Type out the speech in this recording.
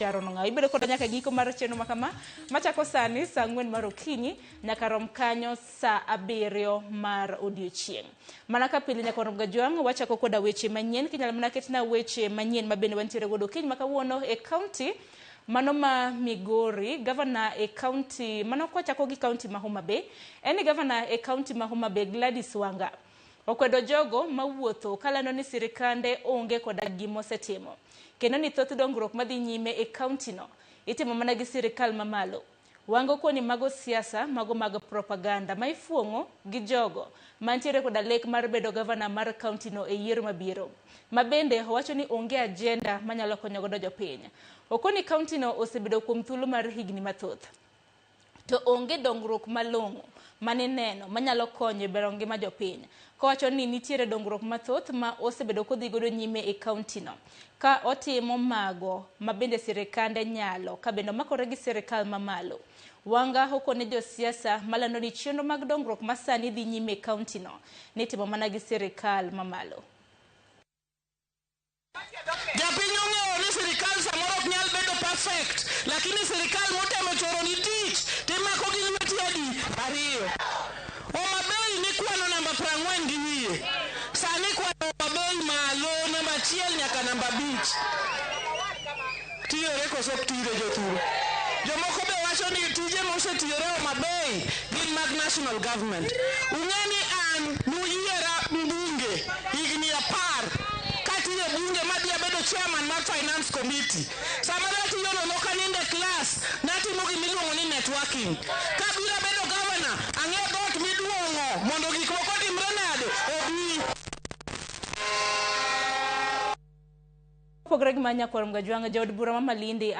Sharon Ong'awo. Ibedo koda nyaka giko mar chenro ma kama machako sani saa 4 mar okinyi nyaka rom kanyo saa 7 mar odiochieng'. Mana ka pile nyaka rom gajwang' wachako koda weche manyien. Kinyalo mana ketna weche manyien ma bende wantiere godo okinyi ma kawuono e kaunti mano ma Migori, gavana e kaunti mano kwachako gi kaunti ma Homa Bay, en ni gavana e kaunti ma Homa Bay Gladys Wanga okwedo jogo mawuotho kalando ni sirikande onge koda gimosetimo kendo ni thoth dongruok madhi nyime e kaunti no itimo mana gi sirikal mamalo. Wanga okoni mago siasa mago mag propaganda ma ifuong'o gi jogo mantiere koda lek mar bedo gavana mar kaunti no e yiero mabiro. Ma bende owacho ni onge agenda manyalo konyo godo jopiny. Okoni kaunti no osebedo kuom thuolo mar higni mathoth to onge dongruok malong'o manineno manyalo konyo e bero ngima jopiny. Kowacho ni nitiere dongruok mathoth ma osebedo kodhi godo nyime e kaunti no ka otimo mago ma bende sirikande nyalo ka bende omakore gi sirikal mamalo. Wanga okone josiasa malando ni chenro mag dongruok masani dhi nyime e kaunti no nitimo mana gi sirikal mamalo. Japiny ong'eyo ni sirikal samoro ok nyal bedo perfect, lakini sirikal motemo choro ni tich timako gi lweti adi? Ariyo. Homa Bay nikwano namba 40 gi wiye. Sani kwano Homa Bay malo namba 1 nyaka namba 5. Tiyore koso ok tire jothuru? Jomoko be wacho ni tije mosetiyore Homa Bay gin mag national government. Ung'e ni an nuyiera mbunge higni 10 katiyo e bunge madhi abedo chairman mar finance committee. Sama natiyo no nok anindo e class, natimo gimiluongo ni networking. Kabiro abedo governor, ang'eyo dhoot miduong'o mondo gik moko otimre nade? Obi. Opogore gi ma Nyakwar Mgajwang', jaod bura ma Malindi